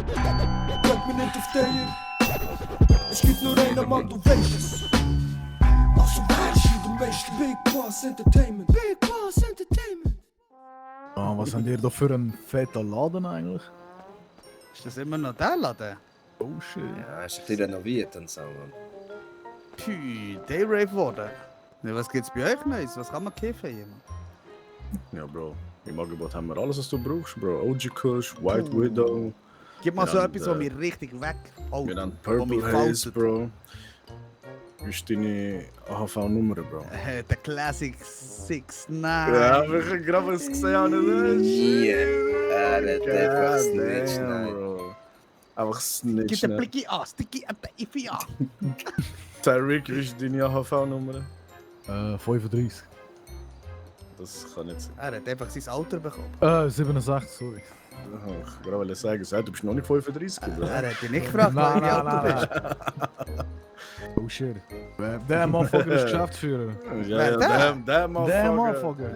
Drück mir nicht auf den. Es gibt nur einen Mann, du weißt es. Also weißt du, der Meister. Big Boss Entertainment. Big Boss Entertainment. Ah, was habt ihr da für einen fetten Laden eigentlich? Ist das immer noch der Laden? Oh shit. Ja, ist ein bisschen renoviert und so, Mann. Pü, Dayrave worden. Ja, was gibt's bei euch Neues? Was kann man kiffen hier, Mann? Ja, Bro. Im Angebot haben wir alles, was du brauchst, Bro. OG Kush, White Widow. Gib mal Ja, so und, etwas, was mich richtig weg. Oh, Wir haben wo mich Purple Haze, faltet. Bro. Wie ist deine AHV-Nummer, Bro? Der Classic 6 9. Ja, wir können gerade was gesehen haben. Yeah. Der darf es nicht, Damn, nein. Bro. Einfach Gib den snitchen. Blicky an, Sticky an der Ifi an. Tyreek, wie ist deine AHV-Nummer? 35. Das kann nicht sein. Er hat einfach sein Alter bekommen. 67, sorry. Ich wollte gerade sagen, du bist noch nicht 35, Bro. Er hat dich nicht gefragt, Nein, wie alt nein, du bist. Oh shit. Der Motherfucker ist Geschäftsführer. Ja, der? der Der Motherfucker. Motherfucker.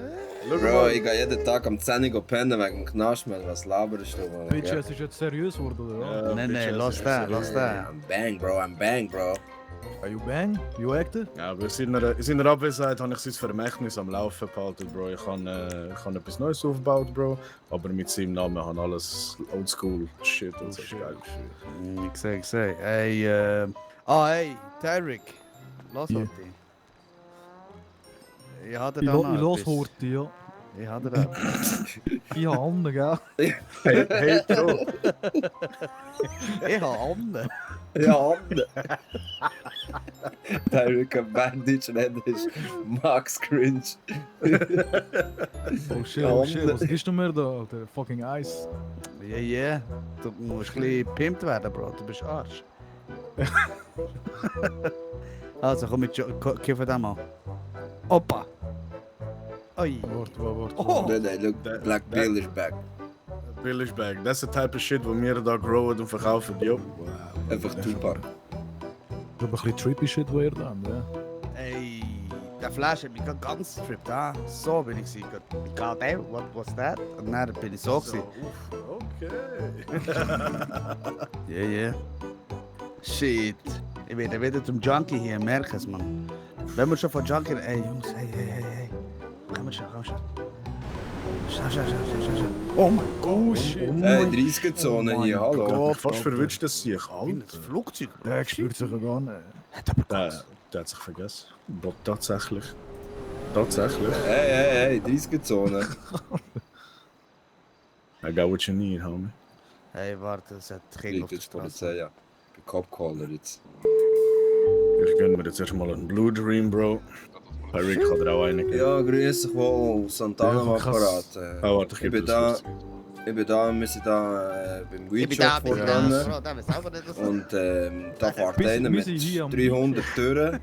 Bro, ich gehe jeden Tag am 10 Uhr pennen wegen dem Knast, man. Was laberst du, Mann? Bitch, es ist jetzt seriös geworden, oder? Nein, nein, lass den, lass den. I'm bang, bro, I'm bang, bro. Are you bang? You actor? Ja, aber in seiner Abwesenheit habe ich sein Vermächtnis am Laufen behalten, Bro. Ich habe etwas Neues aufgebaut, Bro. Aber mit seinem Namen habe alles oldschool shit und so. Geil. Ich sehe. Hey, hey, Tyreek. Lass Ja. heute. Ich hatte Ich da noch los etwas. Horti, ja. Ich hatte da. Ich habe Handen, gell? Hey, Bro. Ich habe Handen. Ja, Tyreek am Bandage nennen ist Max Cringe. Oh shit, was gibst du mir da, Alter? Fucking Eis. Ja. Du musst ein bisschen gepimpt werden, Bro. Du bist Arsch. Also, komm mit kiffen den mal. Opa. Oi. Warte. Oh. Nein, look, Black Bill is back. Bill is back. Das ist der Type of shit, wo wir da growen und verkaufen. Yo. Einfach Tupac. Ich habe ein bisschen trippy shit, wo ihr da habt, ja. Ey, der Flash hat mich gerade ganz getrippt. Ah, so bin ich gewesen. God damn, what was that? Und dann bin ich so gewesen. Okay. Yeah. Shit. Ich werde wieder zum Junkie hier, merk es, man. Wenn wir schon von Junkie... Ey, Jungs, hey. Komm schon. Schau. Oh mein Gott. shit. Hey, 30er-Zone hier, hallo. Gott, fast verwünscht das sich, In das Alter. Flugzeug. Der spürt sich ja gar nicht. Hat aber Der hat sich vergessen. Bro, tatsächlich. Hey, 30er-Zone. I got what you need, homie. Hey, warte, es hat King auf Liegt der jetzt Polizei, Straße. ja. Bei Cop-Caller jetzt. Ich gönn mir jetzt erstmal einen Blue Dream, Bro. Tyreek kann dir auch einen geben. Ja, grüß dich wohl, Santana am Ja, krass. Apparat. Oh, warte, ich Ich bin gebe das. wir sind da beim Weedshop bin voran. Bro, der weiß selber nicht, was Und da fährt Wir einer mit sind hier am 300 Türen.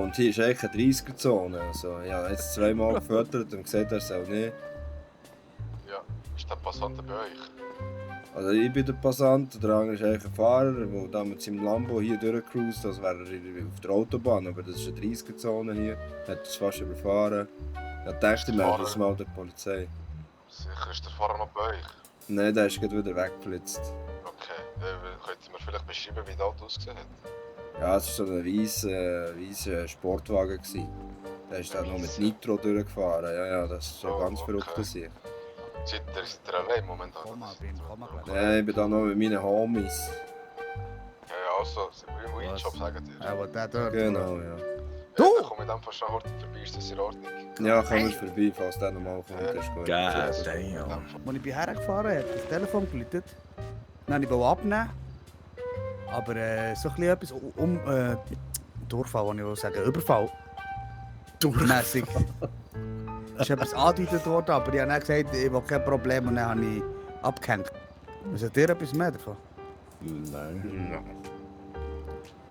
Und hier ist eigentlich eine 30er-Zone. Also, ich habe jetzt zweimal gefüttert und gesagt, er soll nicht. Ja, ist der Passant bei euch? Also ich bin der Passant, der andere ist eigentlich ein Fahrer, der da mit seinem Lambo hier durchcruist, als wäre er auf der Autobahn, aber das ist eine 30er-Zone hier, hat es fast überfahren. Ich dachte, ich melde das mal der Polizei. Sicher ist der Fahrer noch bei euch? Nein, der ist gerade wieder weggeflitzt. Okay, könnt ihr mir vielleicht beschreiben, wie das Auto ausgesehen hat? Ja, es war so ein weißer Sportwagen. Der ist dann noch mit Nitro durchgefahren, ja, das ist schon Oh, ganz okay. verrückt. Gewesen. Seid ihr allein momentan? Komm mal, gleich. Ja, ich bin da noch mit meinen Homies. Ja, also, sind wir im Weedshop, sagt ihr? Ja, aber der dort. Genau, ja. Ja, dann komme ich dann fast schon heute vorbei, ist das in Ordnung? Ja, komm ich vorbei, falls der nochmal kommt. Das ist gut. God damn. Als ich hergefahren bin, hat das Telefon geläutet. Dann wollte ich abnehmen. Aber so ein bisschen etwas Durchfall, wollte ich will sagen, Überfall. Mässig. Es ist etwas angedeutet worden, aber ich habe dann gesagt, ich will kein Problem und dann habe ich abgehängt. Was hat ihr etwas mehr davon? Nein. Ja,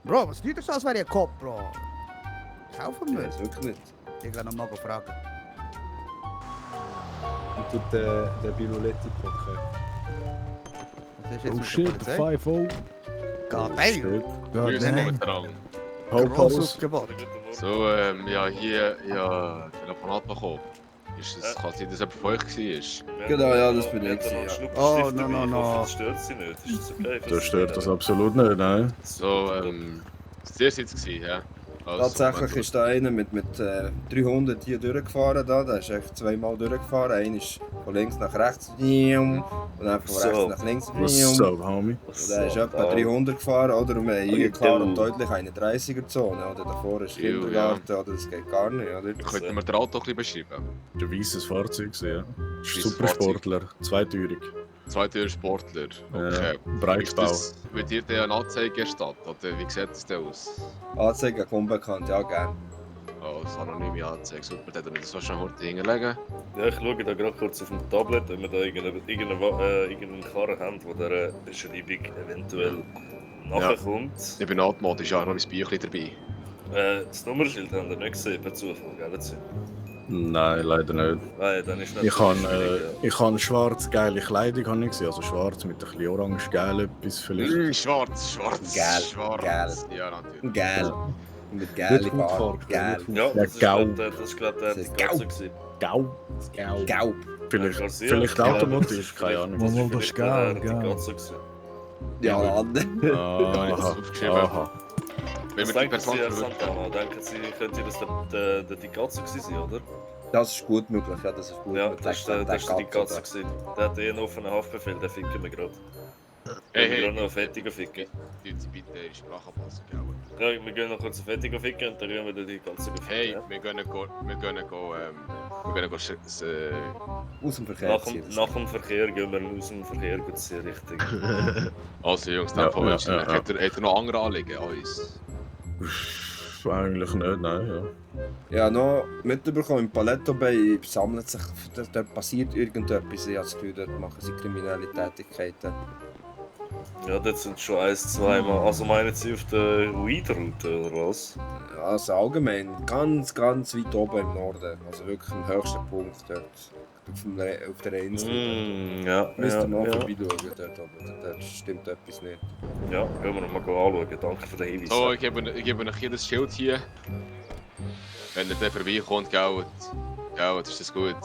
Bro, was tut das, als wäre ich ein Kopf, Bro? Kaufen ich wir. weiß wirklich nicht. Ich kann noch mal fragen. Und tut den Biloletti packen. Was ist jetzt Oh mit shit, der Polizei? 5-0. God damn. God Grüß damn. miteinander. Gross aufgebaut. So, ja, hier, ja, Telefonat bekommen. Ist es, kann sein, dass jemand von euch war? Genau, ja, das bin ich. Ja. Oh, no. Das stört sie nicht. Ist das okay? Das stört das absolut nicht, nein. So, das war jetzt, ja. Also, Tatsächlich ist da einer mit 300 hier durchgefahren. Da. Der ist echt zweimal durchgefahren. Einer ist von links nach rechts und dann von rechts nach links. What's up, homie? Und der ist etwa 300 gefahren, oder? Und wir haben hier klar und deutlich eine 30er-Zone. Oder davor ist Kindergarten, oder? Das geht gar nicht, oder? Könnten wir den Auto ein bisschen beschreiben? Der weißes Fahrzeug, ja. Weisses Supersportler, zweitürig. Zweiter Sportler. Okay. Breitbau. Wird ihr dir eine Anzeige erstattet? Oder wie sieht es denn aus? Anzeige unbekannt, ja, gerne. Oh, das anonyme Anzeige. Super, dann das so schnell heute hinterlegen. Ja, ich schaue da gerade kurz auf dem Tablet, wenn wir da irgendeinen Karren haben, wo der Beschreibung eventuell nachkommt. Ich bin automatisch auch noch mein Büchlein dabei. Das Nummerschild haben wir nicht gesehen, per Zufall, gell? Nein, leider nicht. Nein, dann ist nicht Ich so habe schwierig, schwarz geile Kleidung, habe ich gesehen. Also schwarz mit ein bisschen orange geil etwas vielleicht. Schwarz. Geil. Ja, natürlich. Geil. Mit geile Farbe. Geil. Ja, das ist Gau. gerade die Katze gewesen. Gau. Vielleicht Garcia. vielleicht Automotiv, keine Ahnung. Mal das geil, die geil. Katze gewesen. Ja, Habe ich das aufgeschrieben? Aha. Wenn Was wir die denken Sie, Person Herr Santana? Denken Sie, könnte das die Katze gewesen sein, oder? das ist gut möglich, ja, das ist gut Ja, möglich. das ist die Katze gewesen. Der hat einen offenen Haftbefehl, den ficken wir gerade. Hey, Wir gehen noch fertig ficken. Tun Sie bitte in Sprache anpassen, gell? Ja, wir gehen noch kurz fertig ficken und dann gehen wir die Katze ficken. Hey, ja? wir gehen Aus dem Verkehr Nach ziehen. nach dem Verkehr gehen wir aus dem Verkehr gut ziehen, richtig. Also Jungs, Ja, dann ja. hat er noch andere Anliegen an uns? Eigentlich nicht, nein. Ja, noch mitbekommen, im Paletto Bay sammelt sich, dort passiert irgendetwas. Ich habe das Gefühl, dort machen sie kriminelle Tätigkeiten. Ja, das sind schon 1-2 Mal. Also meinen Sie auf der Weed-Route oder was? Ja, also allgemein, ganz weit oben im Norden. Also wirklich am höchsten Punkt dort. Auf der Insel. Ja, Müsst ihr mal ja. vorbeischauen dort, aber dort stimmt etwas nicht. Ja, gehen wir noch mal anschauen. Danke für den Hinweis. So, ich gebe euch hier das Schild hier. Wenn ihr dann vorbeikommt, gell, ist das gut.